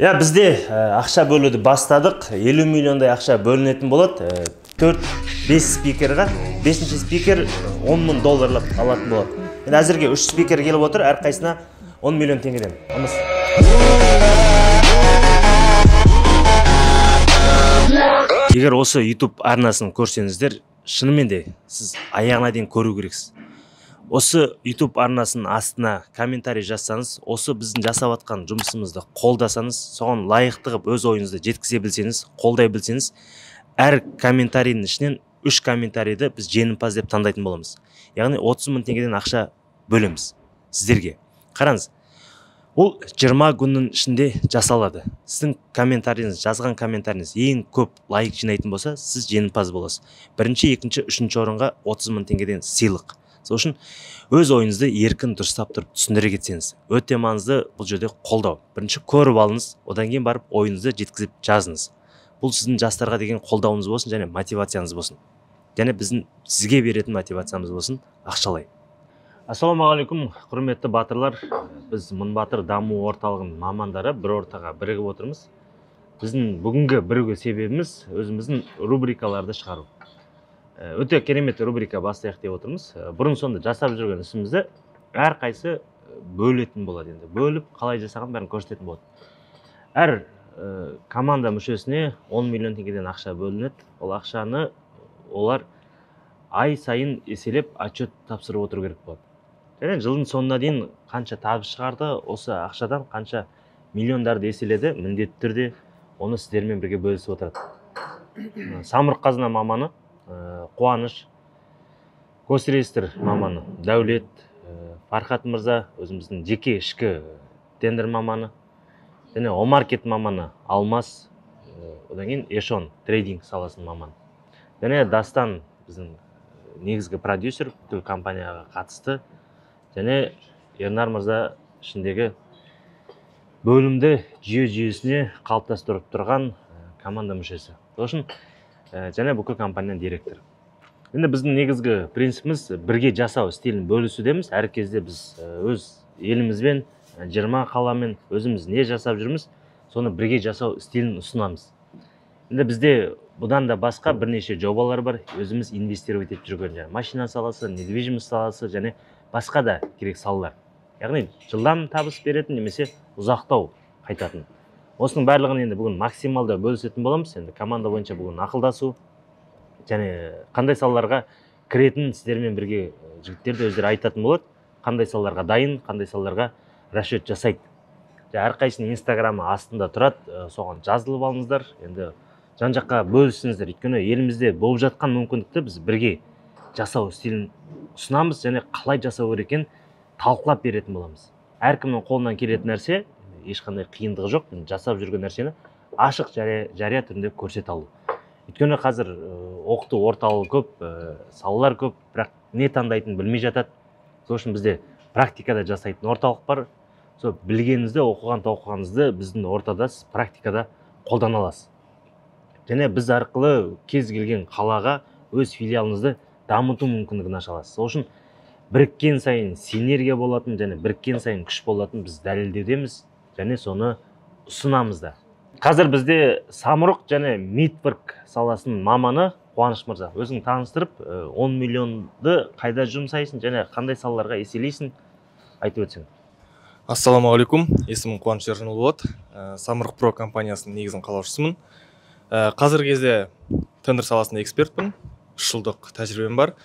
Иә, бізде ақша бөлуді бастадық. 50 миллиондай ақша бөлінетін болады. 4-5 спикерға, 5-ші спикер 10 мың долларлап алатын болады. Енді әзірге 3 спикер келіп отыр, әрқайсысына 10 миллион теңгеден. Ымыз. Егер осы YouTube арнасын көрсеңіздер, шынымен де сіз аяғына дейін көру керексіз. Осы YouTube арнасының астына комментарий жазсаңыз, осы біздің жасап жатқан жұмысымызды қолдасаңыз, соған лайықты қылып өз ойыңызды жеткізе білсеңіз, қолдай білсеңіз, әр комментарийдің ішінен 3 комментарийді біз жеңімпаз деп таңдайтын боламыз. Яғни 30 мың теңгеден ақша бөлеміз сіздерге. Қараңыз, ол 20 күннің ішінде жасалады. Сіздің комментарийіңіз, жазған комментарийіңіз ең көп лайк жинайтын болса, сіз жеңімпаз боласыз. Бірінші, екінші, үшінші орынға 30 мың теңгеден сыйлық. Сол үшін өз ойыңызды еркін дұрыстап тұрып түсіндіре кетсеңіз, өте маңызды бұл жерде қолдау. Бірінші көріп алыңыз, одан кейін барып ойыңызды жеткізіп жазыңыз. Бұл сіздің жастарға деген қолдауыңыз болсын және мотивацияңыз болсын. Және біздің сізге беретін мотивациямыз болсын ақшалай. Ассалаумағалейкум, құрметті батырлар. Біз Мың Батыр даму орталығының мамандары бір ортаға бірігіп отырмыз. Біздің бүгінгі бірігу себебіміз өзіміздің рубрикаларды шығару. Өте керемет рубрика бастайық деп отырмыз. Бұрын сонда жасап жүрген ісімізді әрқайсы бөлетін болады енді. Бөліп қалай жасаған бәрін көрсететін болады. Әр команда мүшесіне 10 миллион теңгеден ақша бөлінеді. Ол ақшаны олар ай сайын еселеп отчет тапсырып отыру керек болады. Және жылдың соңына дейін қанша табыс шығарды, осы ақшадан қанша миллиондарды еселеді, міндетті түрде оны сіздермен бірге бөлісіп отырады. Самұрық Қазына маманы Қуаныш, Госреестр маманы Дәулет, Фархат мырза, өзіміздің жеке ішкі тендер маманы, және Омаркет маманы Алмас, одан кейін Эшон трейдинг саласының маманы. Және Дастан біздің негізгі продюсер, бүкіл компанияға қатысты, және Ернар мырза ішіндегі бөлімді жүйе-жүйесіне қалыптастырып тұрған команда мүшесі. Сол үшін және бүкіл компанияның директоры. Енді біздің негізгі принципіміз бірге жасау стилін бөлісудеміз. Әр кезде біз өз елімізбен, 20 қаламен өзіміз не жасап жүрміз, соны бірге жасау стилін ұсынамыз. Енді бізде бұдан да басқа бірнеше жобалар бар, өзіміз инвестировать етіп жүрген, жаңа машина саласы, недвижимость саласы және басқа да керек салалар. Яғни жылдам табыс беретін немесе ұзақтау қайтатын. Осының барлығын енді бүгін максималды бөлісетін боламыз. Енді команда бойынша бүгін ақылдасу және қандай салаларға кіретін сіздермен бірге жігіттер де өздері айтатын болады. Қандай салаларға дайын, қандай салаларға расчет жасайды. Әрқайсының инстаграмы астында тұрады, соған жазылып алыңыздар. Енді жан-жаққа бөлісіңіздер. Өйткені елімізде болып жатқан мүмкіндікті біз бірге жасау стилін ұсынамыз және қалай жасау керек екенін талқылап беретін боламыз. Әркімнің қолынан келетін нәрсе, ешқандай қиындығы жоқ, жасап жүрген нәрсені ашық жария түрінде көрсете алу. Өйткені қазір оқыту орталығы көп, салалар көп, бірақ не таңдайтынын білмей жатады. Сол үшін бізде практикада жасайтын орталық бар. Сол білгеніңізді, оқыған тоқығаныңызды біздің ортада сіз практикада қолдана аласыз. Және біз арқылы кез келген қалаға өз филиалыңызды дамыту мүмкіндігін аша аласыз. Сол үшін біріккен сайын синергия болатын және біріккен сайын күш болатын біз дәлелдеудеміз және соны ұсынамыз да. Қазір бізде Самұрық және Митворк саласының маманы Қуаныш мырза. Өзің таныстырып, 10 миллионды қайда жұмсайсың және қандай салаларға еселейсің айтып өтсең. Ассалаумағалейкум, есімім Қуаныш Ержанұлы болады. Самұрық Про компаниясының негізін қалаушысымын. Қазіргі кезде тендер саласында экспертпін, 3 жылдық тәжірибем бар.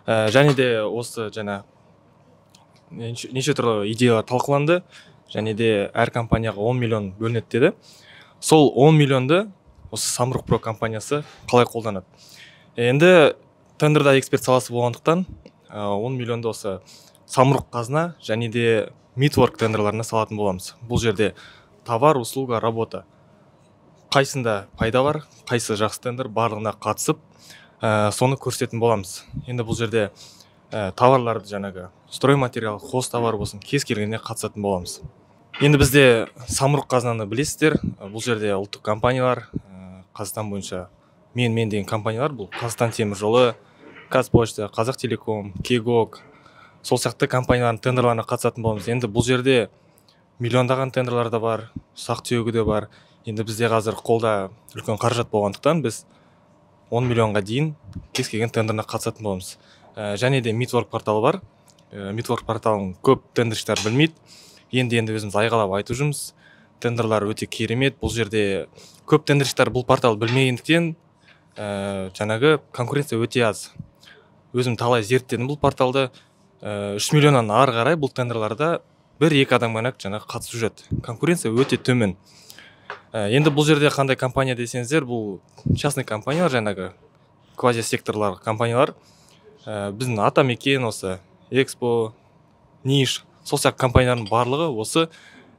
Және де осы жаңа неше түрлі идеялар талқыланды, және де әр компанияға 10 миллион бөлінеді деді. Сол 10 миллионды осы Самұрық Про компаниясы қалай қолданады? Енді тендерда эксперт саласы болғандықтан 10 миллионды осы Самұрық Қазына және де Митворк тендерларына салатын боламыз. Бұл жерде товар, услуга, работа. Қайсында пайда бар, қайсы жақсы тендер, барлығына қатысып, соны көрсететін боламыз. Енді бұл жерде товарларды жаңағы стройматериал, хозтовар болсын, кез келгеніне қатысатын боламыз. Енді бізде Самұрық Қазынаны білесіздер. Бұл жерде ұлттық компаниялар, Қазақстан бойынша мен деген компаниялар, бұл Қазақстан темір жолы, Қазпошта, Қазақ Телеком, Кегок, сол сияқты компаниялардың тендерларына қатысатын боламыз. Енді бұл жерде Миллиондаған тендерлар да бар, ұсақ түйегі де бар. Енді бізде қазір қолда үлкен қаражат болғандықтан, біз 10 миллионға дейін кез келген тендеріне қатысатын боламыз. Және де Митворк порталы бар. Митворк порталын көп тендерщиктер білмейді. Енді өзіміз айғалап айтып жүрміз. Тендерлар өте керемет. Бұл жерде көп тендерщиктер бұл портал білмегендіктен, жаңағы конкуренция өте аз. Өзім талай зерттедім бұл порталды. 3 миллионнан ары қарай бұл тендерларда бір екі адам ғана жаңағы қатысып жүреді. Конкуренция өте төмен. Енді бұл жерде қандай компания десеңіздер, бұл частный компаниялар, жаңағы квазисекторлар компаниялар. Біздің Атамекен, осы Экспо, Ниш, сол сияқты компаниялардың барлығы осы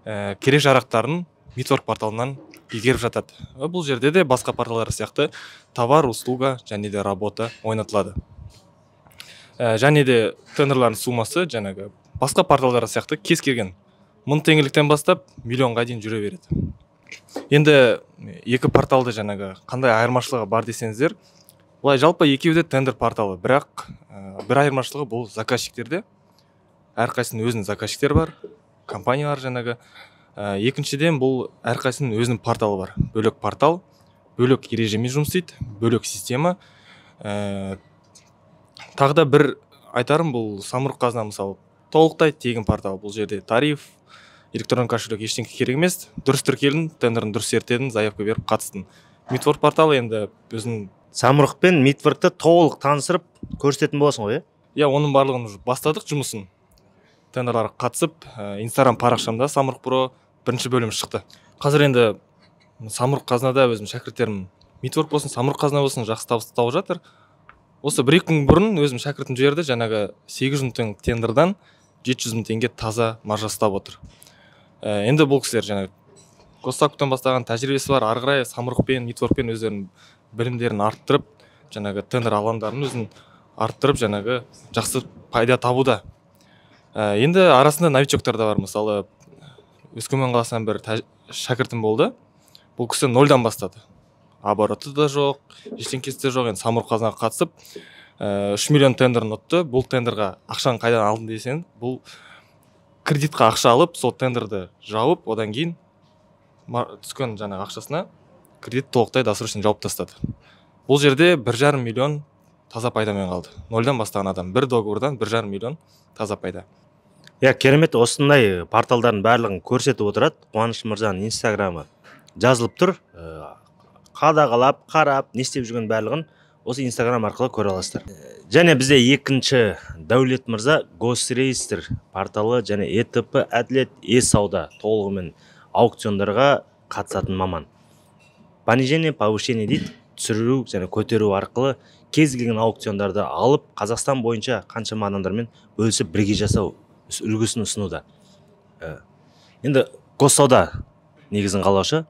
керек жарақтарын Митворк порталынан игеріп жатады. Бұл жерде де басқа порталдар сияқты товар, услуга және де работа ойнатылады. Және де тендерлардың суммасы жаңағы басқа порталдар сияқты кез келген 1000 теңгеліктен бастап миллионға дейін жүре береді. Енді екі порталды жаңағы қандай айырмашылығы бар десеңіздер, былай, жалпы екеуі де тендер порталы, бірақ бір айырмашылығы бұл заказчиктерде, әрқайсысының өзінің заказчиктері бар компаниялар жаңағы. Екіншіден, бұл әрқайсысының өзінің порталы бар, бөлек портал, бөлек ережемен жұмыс істейді, бөлек система. Тағы да бір айтарым, бұл Самұрық Қазына, мысалы, толықтай тегін портал. Бұл жерде тариф, электронды кошелек, ештеңе керек емес. Дұрыс тіркелдің, тендерін дұрыс зерттедің, заявка беріп қатыстың. Митворк порталы енді өзінің Самұрық пен Митворкты толық таныстырып көрсететін боласың ғой, иә? Иә, оның барлығын уже бастадық жұмысын. Тендерларға қатысып, Инстаграм парақшамда Самұрық Про бірінші бөлім шықты. Қазір енді Самұрық Қазынада өзім шәкірттерім Митворк болсын, Самұрық Қазына болсын, жақсы табыс тауып жатыр. Осы бір екі күн бұрын өзім шәкіртім жіберді, жаңағы 800 мың теңге тендердан 700 мың теңге таза маржа ұстап отыр. Енді бұл кісілер жаңағы госзакуптан бастаған, тәжірибесі бар. Ары қарай Самұрықпен, Митворкпен өздерінің білімдерін арттырып, жаңағы тендер алаңдарын өзін арттырып, жаңағы жақсы пайда табуда. Енді арасында новичоктар да бар. Мысалы, Өскемен қаласынан бір шәкіртім болды. Бұл кісі нольдан бастады, обороты да жоқ, ештеңкесі де жоқ. Енді Самұрық Қазынаға қатысып, 3 миллион тендерін ұтты. Бұл тендерға ақшаны қайдан алдың десең, бұл кредитқа ақша алып, сол тендерді жауып, одан кейін түскен жаңағы ақшасына кредит толықтай досрочно жауып тастады. Бұл жерде 1,5 миллион таза пайдамен қалды. Нольдан бастаған адам бір договордан 1,5 миллион таза пайда. Иә, керемет. Осындай порталдардың барлығын көрсетіп отырады. Қуаныш мырзаның Инстаграмы жазылып тұр. Қадағалап қарап, не істеп жүргенін барлығын осы Инстаграм арқылы көре аласыздар. Және бізде екінші Дәулет мырза Госреестр порталы және ЕТП, Әділет, е сауда толығымен аукциондарға қатысатын маман. Понижение, повышение дейді, түсіру және көтеру арқылы кез келген аукциондарды алып, Қазақстан бойынша қаншама адамдармен бөлісіп, бірге жасау үлгісін ұсынуда. Енді госсауда негізін қалаушы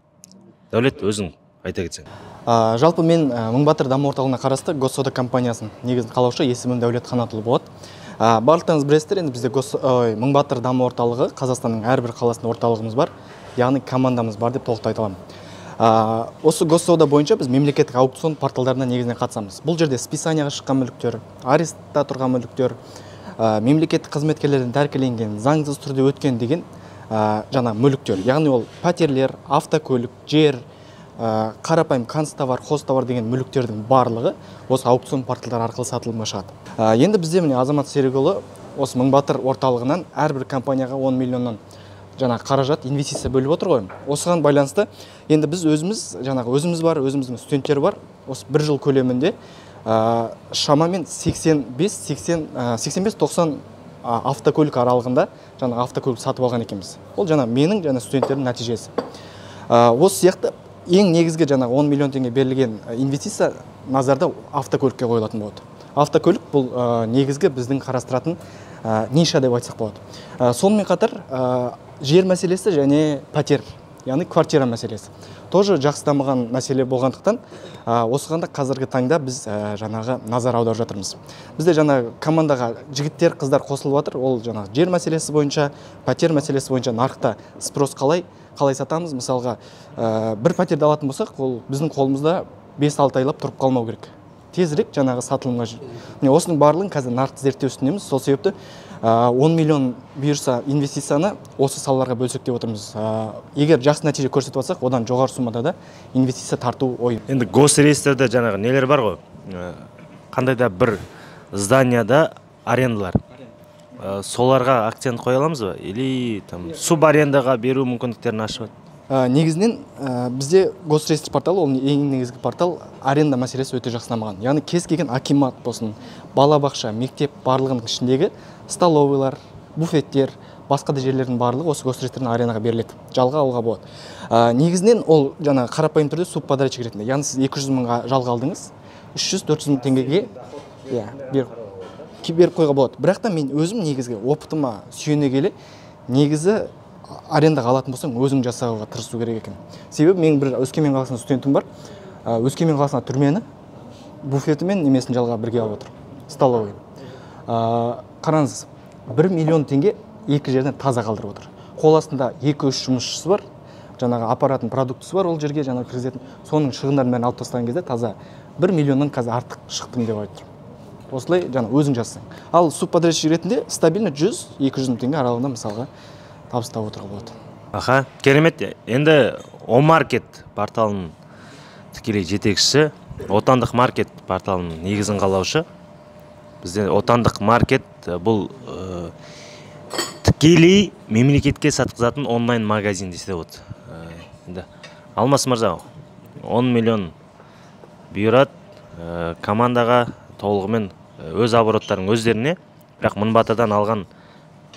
Дәулет, өзің айта кетсең. Жалпы мен Мыңбатыр даму орталығына қарасты Госсауда компаниясының негізін қалаушы, есімім Дәулет Қанатұлы болады. Барлықтарыңыз білесіздер, енді бізде ой, Мыңбатыр даму орталығы, Қазақстанның әрбір қаласында орталығымыз бар, яғни командамыз бар деп толықтай айта аламын. Осы госсауда бойынша біз мемлекеттік аукцион порталдарына негізінен қатысамыз. Бұл жерде списанияға шыққан мүліктер, арестта тұрған мүліктер, мемлекеттік қызметкерлерден тәркіленген, заңсыз түрде өткен деген жаңа мүліктер, яғни ол пәтерлер, автокөлік, жер, қарапайым канцтовар, хозтовар деген мүліктердің барлығы осы аукцион порталдары арқылы сатылымға шығады. Енді бізде, міне, Азамат Серікұлы осы Мыңбатыр орталығынан әрбір компанияға 10 миллионнан жаңағы қаражат, инвестиция бөліп отыр ғой. Осыған байланысты енді біз өзіміз, жаңағы өзіміз бар, өзіміздің студенттер бар, осы бір жыл көлемінде шамамен 85 80 85-90 автокөлік аралығында жаңағы автокөлік сатып алған екенбіз. Ол жаңа менің және студенттердің нәтижесі. Осы сияқты ең негізгі жаңағы 10 миллион теңге берілген инвестиция назарда автокөлікке қойылатын болады. Автокөлік бұл негізгі біздің қарастыратын ниша деп айтсақ болады. Сонымен қатар жер мәселесі және пәтер, яғни квартира мәселесі тоже жақсы дамыған мәселе болғандықтан, осыған да қазіргі таңда біз жаңағы назар аударып жатырмыз. Бізде жаңа командаға жігіттер, қыздар қосылып жатыр. Ол жаңағы жер мәселесі бойынша, пәтер мәселесі бойынша нарықта спрос қалай, қалай сатамыз. Мысалға, бір пәтерді алатын болсақ, ол біздің қолымызда 5-6 айлап тұрып қалмау керек, тезірек жаңағы сатылымға. Міне, осының барлығын қазір нарықты зерттеу үстіндеміз. Сол себепті 10 миллион бұйырса инвестицияны осы салаларға бөлсек деп отырмыз. Егер жақсы нәтиже көрсетіп жатсақ, одан жоғары суммада да инвестиция тарту ой. Енді госреестрде жаңағы нелер бар ғой, қандай да бір зданияда арендалар. Соларға акцент қоя аламыз ба? Или там субарендаға беру мүмкіндіктерін ашып? Негізінен бізде госреестр порталы, ол ең негізгі портал, аренда мәселесі өте жақсы дамыған. Яғни кез келген акимат болсын, балабақша, мектеп, барлығының ішіндегі столовыйлар, буфеттер, басқа да жерлердің барлығы осы госреестрдің арендаға беріледі, жалға алуға болады. Негізінен ол жаңағы қарапайым түрде субподрядчик ретінде, яғни сіз 200 мыңға жалға алдыңыз, 300-400 мың теңгеге беріп қоюға болады. Бірақ та мен өзім негізгі опытыма сүйене келе, негізі арендаға алатын болсаң, өзің жасауға тырысу керек екен. Себебі менің бір Өскемен қаласында студентім бар. Өскемен қаласында түрмені, буфеті мен немесін жалға бірге алып отыр, столовый. Қараңыз, 1 миллион теңге екі жерден таза қалдырып отыр. Қол астында 2-3 жұмысшысы бар, жаңағы аппараттың продуктысы бар, ол жерге жаңағы кіргізетін, соның шығындарын бәрін алып тастаған кезде таза 1 миллионнан қазір артық шықтым деп айтып тұр. Осылай жаңа өзің жазсаң. Ал субподрядчик ретінде стабильно 100-200 мың теңге аралығында мысалға табыс тауып отыруға болады. Аха, керемет. Енді Омаркет порталының тікелей жетекшісі, отандық маркет порталының негізін қалаушы. Бізде отандық маркет бұл тікелей мемлекетке сатқызатын онлайн магазин десе де болады. Енді Алмас мырза, 10 миллион бұйырады командаға толығымен өз обороттарының өздеріне, бірақ Мыңбатырдан алған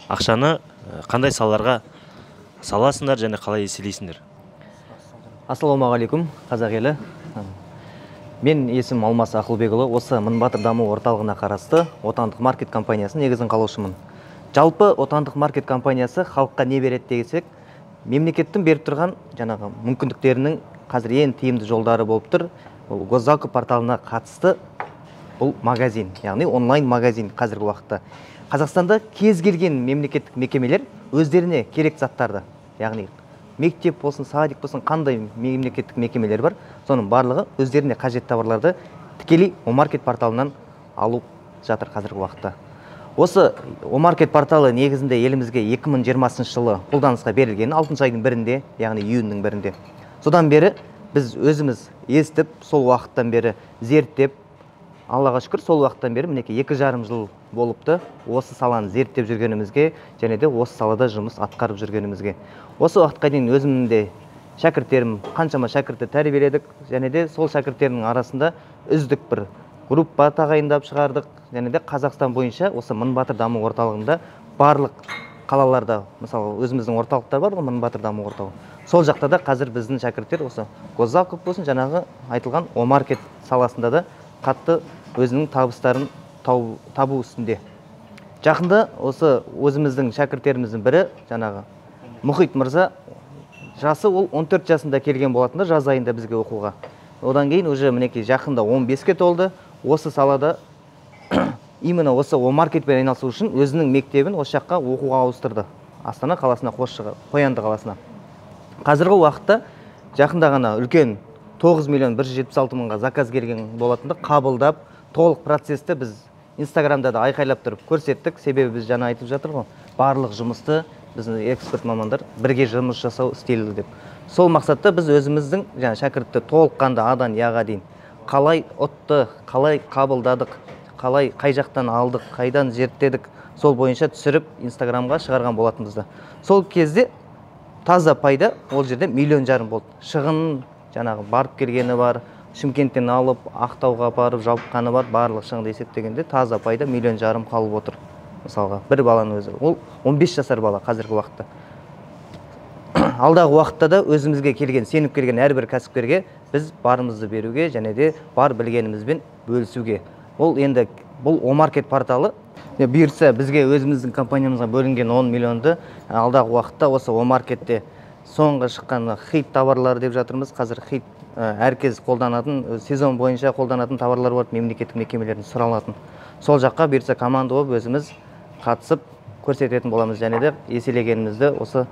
ақшаны қандай салаларға саласыңдар және қалай еселейсіңдер? Ассалаумағалейкум, қазақ елі. Мен есімім Алмас Ақылбекұлы, осы Мыңбатыр даму орталығына қарасты отандық маркет компаниясының негізін қалаушымын. Жалпы отандық маркет компаниясы халыққа не береді десек, мемлекеттің беріп тұрған жаңағы мүмкіндіктерінің қазір ең тиімді жолдары болып тұр. Ол госзакуп порталына қатысты бұл магазин, яғни онлайн магазин қазіргі уақытта. Қазақстанда кез келген мемлекеттік мекемелер өздеріне керек заттарды, яғни мектеп болсын, садик болсын, қандай мемлекеттік мекемелер бар, соның барлығы өздеріне қажетті товарларды тікелей Омаркет порталынан алып жатыр қазіргі уақытта. Осы Омаркет порталы негізінде елімізге 2020 жылы қолданысқа берілген 6 айдың бірінде, яғни июньнің бірінде. Содан бері біз өзіміз естіп, сол уақыттан бері зерттеп, Аллаға шүкір, сол уақыттан бері мінекей 2,5 жыл болыпты осы саланы зерттеп жүргенімізге және де осы салада жұмыс атқарып жүргенімізге. Осы уақытқа дейін өзімнің де шәкірттерім, қаншама шәкіртті тәрбиеледік, және де сол шәкірттердің арасында үздік бір группа тағайындап шығардық, және де Қазақстан бойынша осы Мыңбатыр даму орталығында барлық қалаларда, мысалы өзіміздің орталықтар бар ғой, Мыңбатыр даму орталығы. Сол жақта да қазір біздің шәкірттер осы госзакуп болсын, жаңағы айтылған Омаркет саласында да қатты өзінің табыстарын табу үстінде. Жақында осы өзіміздің шәкірттеріміздің бірі, жаңағы Мұхит мырза, жасы ол 14 жасында келген болатын да, жаз айында бізге оқуға. Одан кейін уже мінекей жақында 15-ке толды. Осы салада именно осы Омаркетпен айналысу үшін өзінің мектебін осы жаққа оқуға ауыстырды. Астана қаласына, Қосшыға, Қоянды қаласына. Қазіргі уақытта жақында ғана үлкен 9 миллион 176 мыңға заказ келген болатынды қабылдап, толық процесті біз Инстаграмда да айқайлап тұрып көрсеттік. Себебі біз жаңа айтып жатыр ғой, барлық жұмысты біздің эксперт мамандар бірге жұмыс жасау стилі деп. Сол мақсатта біз өзіміздің жаңа шәкіртті толыққанды адан яға дейін қалай ұтты, қалай қабылдадық, қалай қай жақтан алдық, қайдан зерттедік, сол бойынша түсіріп Инстаграмға шығарған болатынбыз да. Сол кезде таза пайда ол жерде 1,5 миллион болды. Шығын жаңағы барып келгені бар, Шымкенттен алып, Ақтауға апарып жауыпқаны бар, барлық шығынды есептегенде таза пайда 1,5 миллион қалып отыр. Мысалға, бір баланың өзі. Ол 15 жасар бала қазіргі уақытта. Алдағы уақытта да өзімізге келген, сеніп келген әрбір кәсіпкерге біз барымызды беруге және де бар білгенімізбен бөлісуге. Ол енді бұл Омаркет порталы бұйыртса бізге өзіміздің компаниямызға бөлінген 10 миллионды алдағы уақытта осы Омаркетте соңғы шыққан хит товарлары деп жатырмыз. Қазір хит әркез қолданатын, сезон бойынша қолданатын товарлар бар, мемлекеттік мекемелердің сұралатын. Сол жаққа бұйыртса команда болып өзіміз қатысып көрсететін боламыз және де еселегенімізді осы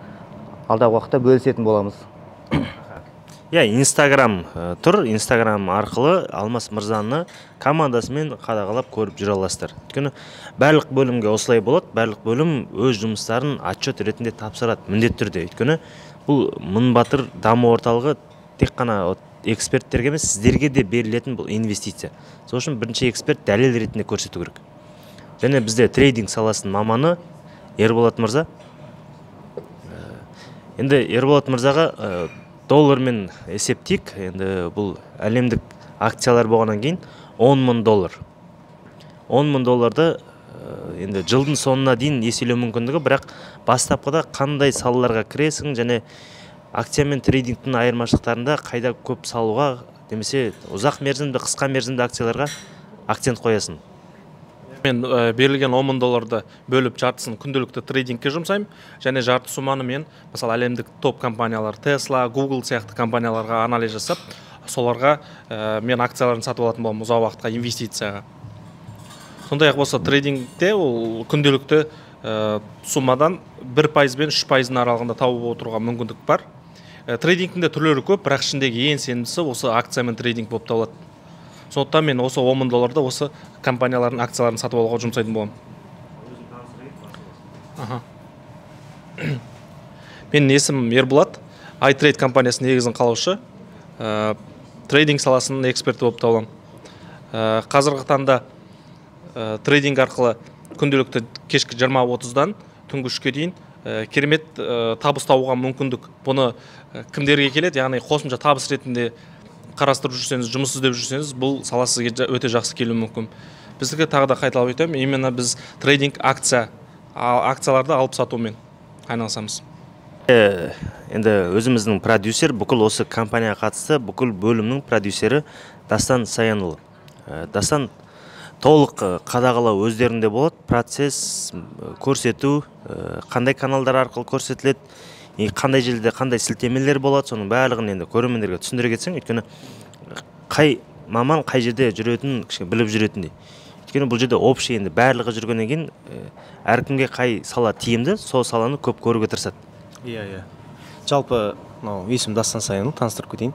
алдағы уақытта бөлісетін боламыз. Иә, Инстаграм тұр, Инстаграм арқылы Алмас мырзаны командасымен қадағалап көріп жүре аласыздар. Өйткені барлық бөлімге осылай болады, барлық бөлім өз жұмыстарын отчет ретінде тапсырады міндетті түрде. Өйткені бұл Мың Батыр даму орталығы тек қана эксперттерге емес, сіздерге де берілетін бұл инвестиция. Сол үшін бірінші эксперт дәлел ретінде көрсету керек. Және бізде трейдинг саласының маманы Ерболат мырза. Енді Ерболат мырзаға доллармен есептейік. Енді бұл әлемдік акциялар болғаннан кейін 10 мың доллар. 10 мың долларды енді жылдың соңына дейін еселеу мүмкіндігі, бірақ бастапқыда қандай салаларға кіресің және акция мен трейдингтің айырмашылықтарында қайда көп салуға, немесе ұзақ мерзімді, қысқа мерзімді акцияларға акцент қоясың? Мен берілген 10 мың долларды бөліп, жартысын күнделікті трейдингке жұмсаймын, және жарты сумманы мен, мысалы, әлемдік топ компаниялар, Tesla, Google сияқты компанияларға анализ жасап, соларға мен акцияларын сатып алатын боламын ұзақ уақытқа инвестицияға. Сондай-ақ болса трейдингте ол күнделікті суммадан 1% пен 3% аралығында тауып отыруға мүмкіндік бар. Трейдингтің де түрлері көп, бірақ ішіндегі ең сенімдісі осы акция мен трейдинг болып табылады. Сондықтан мен осы 10 мың долларды осы компаниялардың акцияларын сатып алуға жұмсайтын боламын. Менің есімім Ерболат, iTrade компаниясының негізін қалаушы, трейдинг саласының эксперті болып табыламын. Қазіргі таңда трейдинг арқылы күнделікті кешкі 20:30-дан түнгі 3-ке дейін керемет табыс табуға мүмкіндік. Бұны кімдерге келеді, яғни қосымша табыс ретінде қарастырып жүрсеңіз, жұмыс іздеп жүрсеңіз, бұл сала сізге өте жақсы келуі мүмкін. Біздікі тағы да қайталап айтамын, именно біз трейдинг акцияларды алып сатумен айналысамыз. Енді өзіміздің продюсер, бүкіл осы компанияға қатысты бүкіл бөлімнің продюсері Дастан Саянұлы. Дастан, толық қадағалау өздерінде болады, процесс көрсету, қандай каналдар арқылы көрсетіледі, қандай жерде қандай сілтемелер болады, соның барлығын енді көрермендерге түсіндіре кетсең, өйткені қай маман қай жерде жүретінін кішкене біліп жүретіндей. Өйткені бұл жерде общий енді барлығы жүргеннен кейін әркімге қай сала тиімді, сол саланы көп көруге тырысады. Иә, иә. Жалпы мынау есімім Дастан Саянұлы, таныстырып кетейін.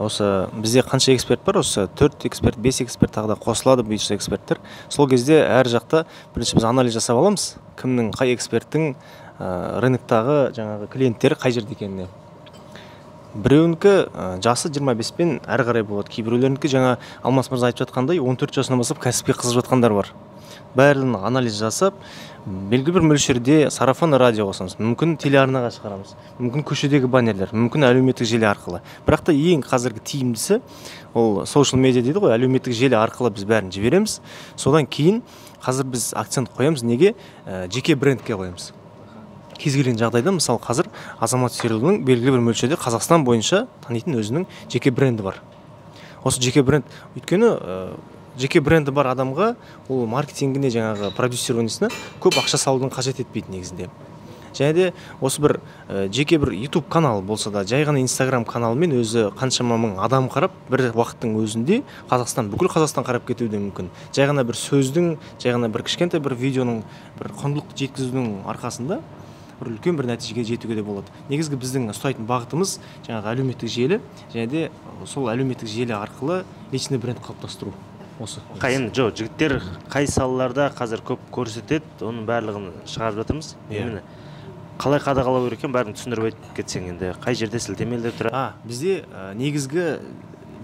Осы бізде қанша эксперт бар, осы 4 эксперт, 5 эксперт тағы да қосылады бұйырса эксперттер. Сол кезде әр жақта бірінші біз анализ жасап аламыз, кімнің, қай эксперттің рыноктағы жаңағы клиенттері қай жерде екеніне. Біреуінікі жасы 25 пен әрі қарай болады, кейбіреулерінікі жаңа Алмас мырза айтып жатқандай 14 жасынан бастап кәсіпке қызығып жатқандар бар. Бәрін анализ жасап, белгілі бір мөлшерде сарафан радио қосамыз, мүмкін телеарнаға шығарамыз, мүмкін көшедегі баннерлер, мүмкін әлеуметтік желі арқылы. Бірақ та ең қазіргі тиімдісі ол social media дейді ғой, әлеуметтік желі арқылы біз бәрін жібереміз. Содан кейін қазір біз акцент қоямыз, неге? Жеке брендке қоямыз. Кез келген жағдайда, мысалы, қазір Азамат Серікұлының белгілі бір мөлшерде Қазақстан бойынша танитын өзінің жеке бренді бар. Осы жеке бренд, өйткені жеке бренді бар адамға ол маркетингіне, жаңағы продюсированиесіне көп ақша салудың қажет етпейді негізінде. Және де осы бір жеке бір YouTube канал болса да, жай ғана Instagram каналымен өзі қаншама мың адам қарап, бір уақыттың өзінде Қазақстан, бүкіл Қазақстан қарап кетуі де мүмкін. Жай ғана бір сөздің, жай ғана бір кішкентай бір видеоның бір құндылықты жеткізудің арқасында бір үлкен бір нәтижеге жетуге де болады. Негізгі біздің ұстайтын бағытымыз жаңағы әлеуметтік желі, және де сол әлеуметтік желі арқылы личный бренд қалыптастыру. Осы. Қайын, жоқ, жігіттер қай салаларда қазір көп көрсетеді, оның барлығын шығарып жатырмыз. Именно қалай қадағалау керек екенін бәрін түсіндіріп айтып кетсең, енді қай жерде сілтемелер тұрады? Бізде негізгі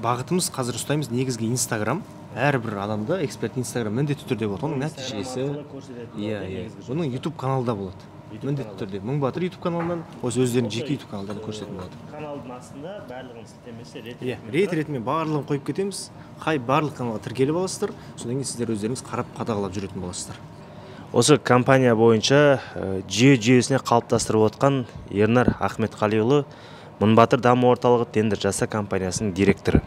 бағытымыз қазір ұстаймыз негізгі Инстаграм. Әрбір адамда эксперт Инстаграм міндетті түрде болады. Оның нәтижесі, иә, иә. Оның YouTube каналында болады. Міндетті түрде Мың Батыр YouTube каналынан, осы өздерінің жеке YouTube каналдарында көрсететін болады. Каналдың астында барлығын сілтемесі рет-ретімен барлығын қойып кетеміз. Қай барлық каналға тіркеліп аласыздар, содан кейін сіздер өздеріңіз қарап қадағалап жүретін боласыздар. Осы компания бойынша жүйе-жүйесіне қалыптастырып отқан Ернар Ахметқалиұлы, Мың Батыр даму орталығы тендер жаса компаниясының директоры.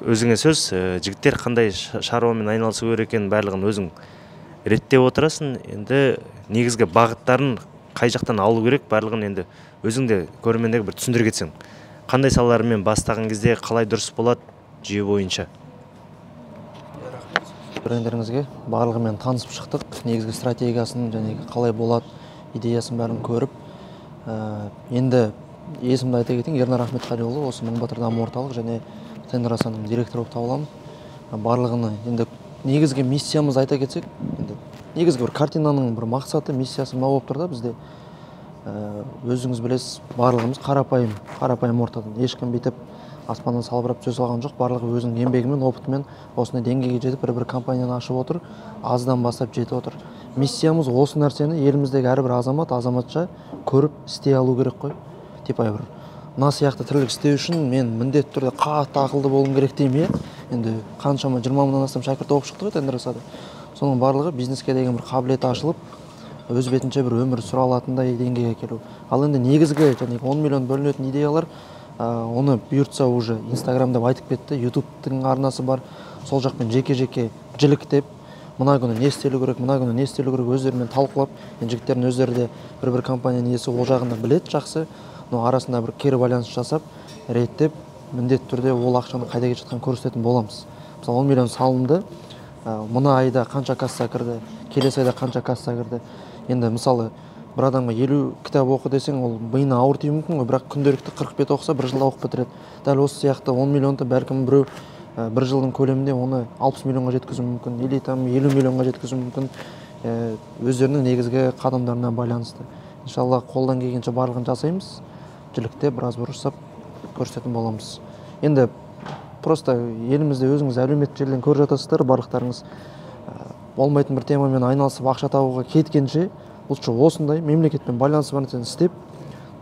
Өзіңе сөз, жігіттер қандай шаруамен айналысу керек екенін барлығын өзің реттеп отырасың. Енді негізгі бағыттарын қай жақтан алу керек, барлығын енді өзің де көрермендерге бір түсіндіре кетсең. Қандай салалармен бастаған кезде қалай дұрыс болады жүйе бойынша? Брендеріңізге барлығымен танысып шықтық. Негізгі стратегиясын және қалай болады идеясын бәрін көріп, енді Есімді айта кетейін, Ернар Ахметқалиұлы, осы Мың Батыр даму орталық және Тендер-Асаның директоры болып табыламын. Барлығына енді негізгі миссиямыз айта кетсек, енді негізгі бір картинаның бір мақсаты, миссиясы мынау болып тұр да бізде. Өзіңіз білесіз, барлығымыз қарапайым ортадан. Ешкім бүйтіп аспаннан салбырап түсе салған жоқ, барлығы өзінің еңбегімен, опытымен осындай деңгейге жетіп, бір-бір компанияны ашып отыр, аздан бастап жетіп отыр. Миссиямыз осы нәрсені еліміздегі әрбір азамат, азаматша көріп істей алу керек қой. Типа бір мына сияқты тірлік істеу үшін мен міндетті түрде қатты ақылды болуым керек деймін, иә. Енді қаншама 20 мыңнан астам шәкірт оқып шықты ғой Тендер-Асада. Соның барлығы бизнеске деген бір қабілеті ашылып, өз бетінше бір өмір сүре алатындай деңгейге келу. Ал енді негізгі жаңағы 10 миллион бөлінетін идеялар, оны бұйыртса уже Инстаграм деп айтып кетті, Ютубтың арнасы бар, сол жақпен жеке-жеке жіліктеп, мына күні не істелу керек, мына күні не істелу керек өздерімен талқылап, енді жігіттердің өздері де бір-бір компанияның иесі ол жағын да біледі жақсы, но арасында бір кері байланыс жасап, реттеп, міндетті түрде ол ақшаны қайда кетіп жатқанын көрсететін боламыз. Мысалы, 10 миллион салынды, мына айда қанша касса кірді, келесі айда қанша касса кірді. Енді мысалы, бір адамға 50 кітап оқы десең, ол миына ауыр тиюі мүмкін ғой, бірақ күнделікті 40 бет оқыса, бір жылда оқып бітіреді. Дәл осы сияқты 10 миллионды бәлкім біреу бір жылдың көлемінде оны 60 миллионға жеткізуі мүмкін, или там 50 миллионға жеткізуі мүмкін, өздерінің негізгі қадамдарына байланысты. Иншалла қолдан келгенше барлығын жасаймыз, жіліктеп біраз бұрыш жасап көрсететін боламыз. Енді просто елімізде өзіңіз әлеуметтік желіден көріп жатасыздар, барлықтарыңыз болмайтын бір темамен айналысып ақша табуға кеткенше, лучше осындай мемлекетпен байланысы бар нәрсені істеп,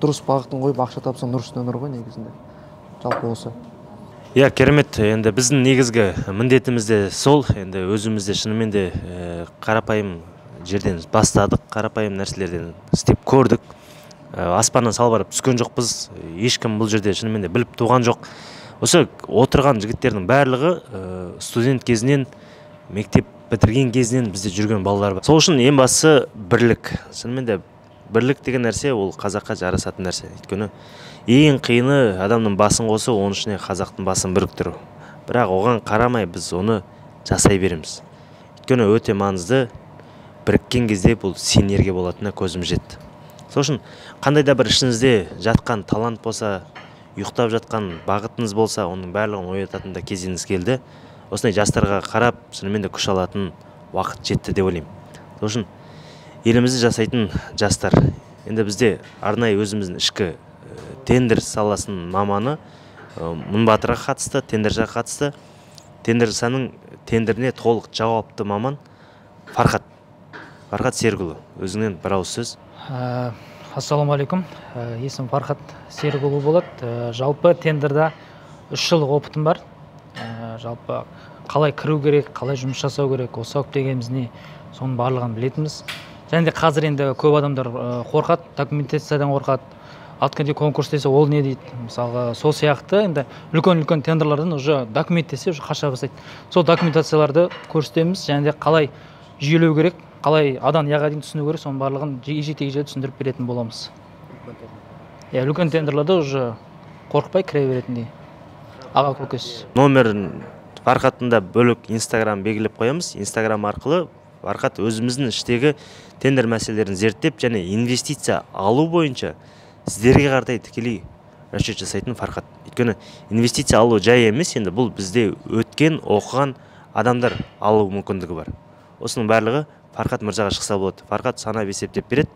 дұрыс бағытын қойып ақша тапсаң нұр үстіне нұр ғой негізінде. Жалпы осы. Иә, керемет. Енді біздің негізгі міндетіміз де сол. Енді өзіміз де шынымен де қарапайым жерден бастадық, қарапайым нәрселерден істеп көрдік. Аспаннан салбырап түскен жоқпыз. Ешкім бұл жерде шынымен де біліп туған жоқ. Осы отырған жігіттердің барлығы студент кезінен, мектеп бітірген кезінен бізде жүрген балалар бар. Сол үшін ең бастысы бірлік. Шынымен де бірлік деген нәрсе ол қазаққа жарасатын нәрсе. Өйткені ең қиыны адамның басын қосу, оның ішіне қазақтың басын біріктіру. Бірақ оған қарамай біз оны жасай береміз. Өйткені өте маңызды, біріккен кезде бұл синергия болатынына көзім жетті. Сол үшін қандай да бір ішіңізде жатқан талант болса, ұйықтап жатқан бағытыңыз болса, оның барлығын оятатын да кезеңіз келді. Осындай жастарға қарап, шынымен де күш алатын уақыт жетті деп ойлаймын. Сол үшін елімізді жасайтын жастар. Енді бізде арнайы өзіміздің ішкі тендер саласының маманы Мың Батырға қатысты, тендерге қатысты. Тендер-Асаның тендеріне толық жауапты маман Фархат. Фархат Серікұлы, өзіңнен бір ауыз сөз. Ассалаумағалейкум. Есімім Фархат Серікұлы болады. Жалпы тендерда 3 жылдық опытым бар. Жалпы қалай кіру керек, қалай жұмыс жасау керек, осы дегеніміз не, соның барлығын білетінбіз. Және де қазір енді көп адамдар қорқады, документациядан қорқады. Өткенде конкурс десе ол не дейді. Мысалға сол сияқты енді үлкен-үлкен тендерлерден уже документ десе уже қаша бастайды. Сол документацияларды көрсетеміз және де қалай жүйелеу керек, қалай адан яға дейін түсіну керек, соның барлығын егжей-тегжейлі түсіндіріп беретін боламыз. Иә, үлкен тендерлерде уже қорықпай кіре беретіндей. Аға көкес. Номерін Фархаттың да бөлек Инстаграм белгілеп қоямыз. Инстаграм арқылы Фархат өзіміздің іштегі тендер мәселелерін зерттеп және инвестиция алу бойынша сіздерге қаратай тікелей расчет жасайтын Фархат. Өйткені инвестиция алу жай емес, енді бұл бізде өткен, оқыған адамдар алу мүмкіндігі бар. Осының барлығы Фархат мырзаға шықса болады. Фархат санап есептеп береді.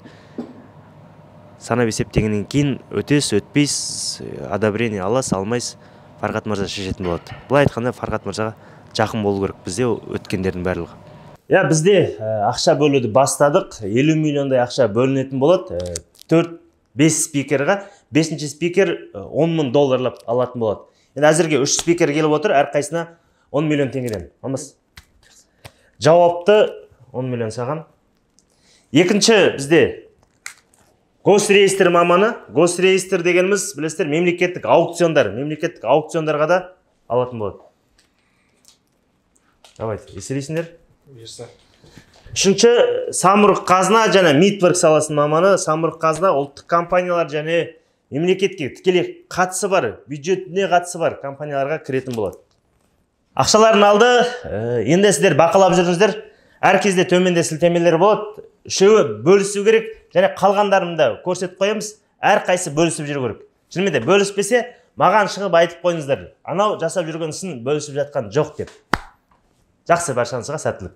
Санап есептегеннен кейін өтесіз, өтпейсіз, одобрение аласыз, алмайсыз, Фархат мырза шешетін болады. Былай айтқанда Фархат мырзаға жақын болу керек бізде өткендердің барлығы. Иә, бізде ақша бөлуді бастадық. 50 миллиондай ақша бөлінетін болады. 4-5 спикерға, 5-ші спикер 10 мың долларлап алатын болады. Енді әзірге 3 спикер келіп отыр, әрқайсысына 10 миллион теңгеден. Алмас. Жауапты 10 миллион саған. Екінші бізде госреестр маманы. Госреестр дегеніміз, білесіздер, мемлекеттік аукциондар. Мемлекеттік аукциондарға да алатын болады. Давайте, еселейсіңдер. Үшінші, Самұрық Қазына және Мидберг саласының маманы. Самұрық Қазына ұлттық компаниялар және мемлекетке тікелей қатысы бар, бюджетіне қатысы бар компанияларға кіретін болады. Ақшаларын алды. Енді сіздер бақылап жүріңіздер. Әр кезде төменде сілтемелер болады. Үшеуі бөлісу керек және қалғандарын да көрсетіп қоямыз. Әр қайсы бөлісіп жүру керек. Шынымен де бөліспесе, маған шығып айтып қойыңыздар, анау жасап жүрген ісін бөлісіп жатқан жоқ деп. Жақсы, баршаңызға сәттілік.